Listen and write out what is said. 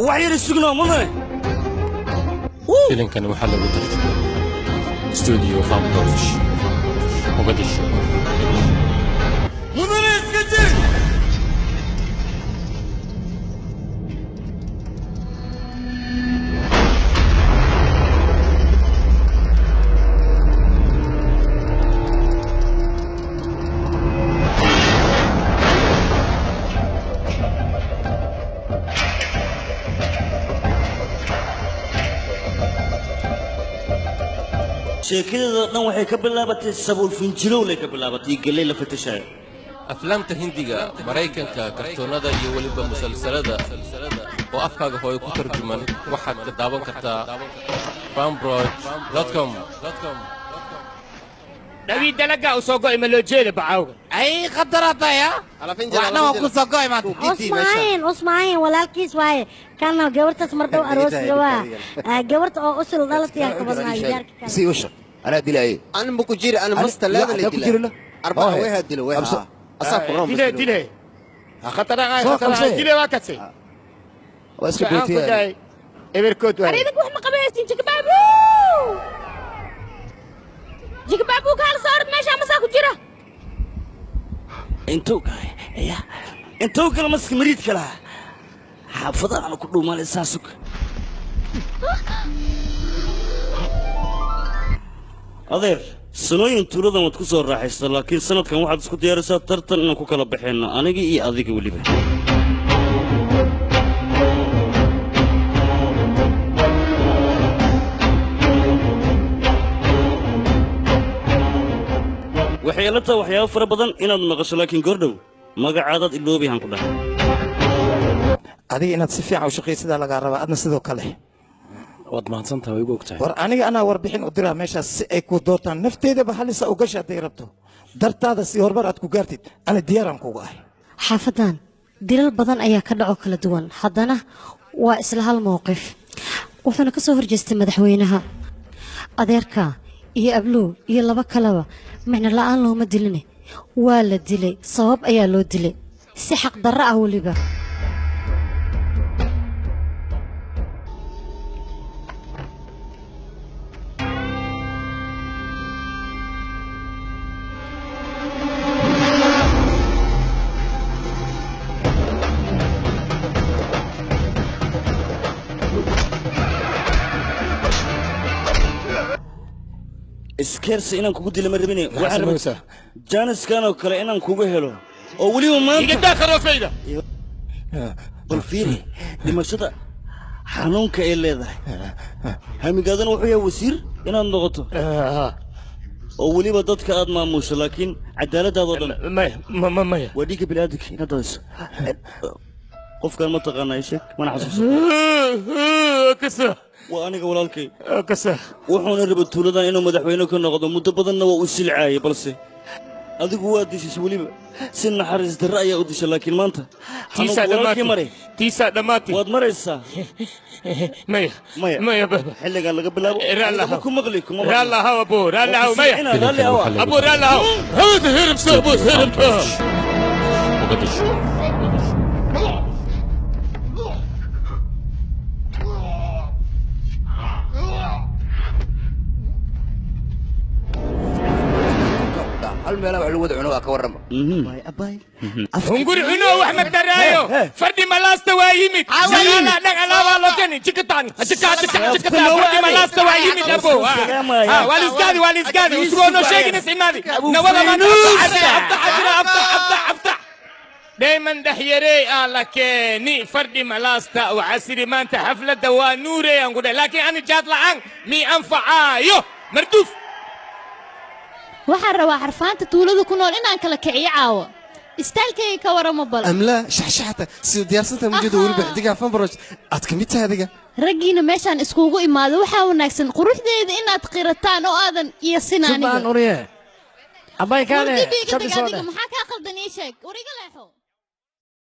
Wax yar isugno mudane. Filimkan waxaa lagu tarjumay studio Farmbroj, Mogadishu. Mudane iska jir. Sheekadooda dhan waxay ka bilaabatay sabuul finjilowlay ka bilaabatay galley la fatashayo. Aflaamta Hindiga, Maraykanka, kartoonada iyo weliba musalsalada oo afkaaga hooyo ku tarjuman waxaad ka daawan kartaa farmbroj.com. Dhawii dalaga u soo go'ay ma loo jeeda bacawga. Ay khadarataya. Waxna waa ku soo go'ay maanta. Usmaaciin, Usmaaciin walaalkiis waaye. Kana gabartaas mar dhow aroos gawaa. Gabarta oo usul dhalatay ka badnaa yaarka kale. Si usha. Ana dilay. Ana ma ku jira, ana masta laada la dilay. Arba'a way hadilo way. Asaab ku roon. Dilay dilay. Khataraha khataraha dilay waa katay. Waa iska beetay. Eberkood waay. Ariga wax ma qabaysin jikbaabu. Jikbaabu kaal soo meesha ma saa ku jira. Intuu ya intuu kala maski mariid kala xaafada aan ku dhuumanaysaa sug. Adeer sanooyin tuuladan waad ku soo raaxaysaa, laakiin sanadkan waxaad isku diyaarisaa tartan inaan ku kala baxayno aniga iyo adiga weliba. Waxay ila tahay waxyaabo fara badan inaad maqasho, laakiin goordhow magacaadaad iloobi han ku dhahay. Adiga inaad si fiican u shaqaysadaa lagaa rabaa, adna sidoo kale. Waad mahadsantahay, way igu ogtahay. War aniga anaa warbixin u diraa meeshaas si ay ku doortaan nafteedaba halisa u gasha hadday rabto. Dartaada si horumar aad ku gaartid, ana diyaaraan kuuga ahay. Xaafadan dilal badan ayaa ka dhaco kala duwan, haddana waa isla hal mowqif. Wuxuuna ka soo horjeestay madaxweynaha, adeerka iyo ablow iyo laba kaleba micno la'aan looma diline, waa la dilay, sabab ayaa loo dilay si xaq darro ah weliba. Iskeersi inaan kugu dilo ma rabine, waxaan rabay jaaniskan oo kale inaan kugu helo oo weliba maanta. Iga daa kharoofayda. Bal fiiri dhimashada xanuunka ay leedahay. Hamigaadana wuxuu yahay wasiir inaad noqoto oo weliba dadka aad maamusho, laakiin cadaaladaadoo dhan maya maya waa dhiigga bini'aadamka inaad dadiso. Qofkan ma taqaanaa ii sheeg, mana xasuusan. Waa aniga walaalkay. Wuxuuna rabay tuuladan inuu madaxweyne ka noqdo, muddo badanna waa u silcaayay, balse adigu waa dishay weliba si naxariis darro ayaa u dishay, laakiin maanta xanuunka walaalkii maray. Tiisaa dhammaatay. Waad maraysaa. Maya maya maya baba. Xilligan laga bilaabo raalli ku maqli kuma maqli. Raalli ahaw abo, raalli ahaw maya. Raalli ahaw. Abo raalli ahaw. Hawd hirib soo abo hirib. Mogadishu. Hal meel wax lagu wada cuno waa ka warrama. Hunguri cuno wax ma daraayo. Fardi malaasta waa yimid. Shaqaalaha dhan alaabaa loo keenay. Jikitaan, jika jika jikitaan. Fardi malaasta waa yimid abo. Waa la isgaadi, waa la isgaadi. Usugoo noo sheegin is imaadi. Nawada maanta afta xajira afta afta afta. دايما دحيري لكني فردي ملاستا وعسري ما انت حفلة دوا نوري انقول، لكن انا جات لعن مي انفعايو مردوف. Waxaan rabaa xarfaanta tuulada ku nool inaan kala kiciyo caawa. Istaalkayga ka waramo bal. Amla shaxshaxta sida diyaarsanta mujada weliba xidigaha Fanbaroj aad ka mid tahay adiga. Raggiina meeshaan iskugu imaado waxaa wanaagsan quruxdeeda inaad qirataan oo aadan iyasin aniga. Subaan uriye. Abay kaale. Wardibiga tag adiga, maxaa kaa qaldan ii sheeg? War iga leexo.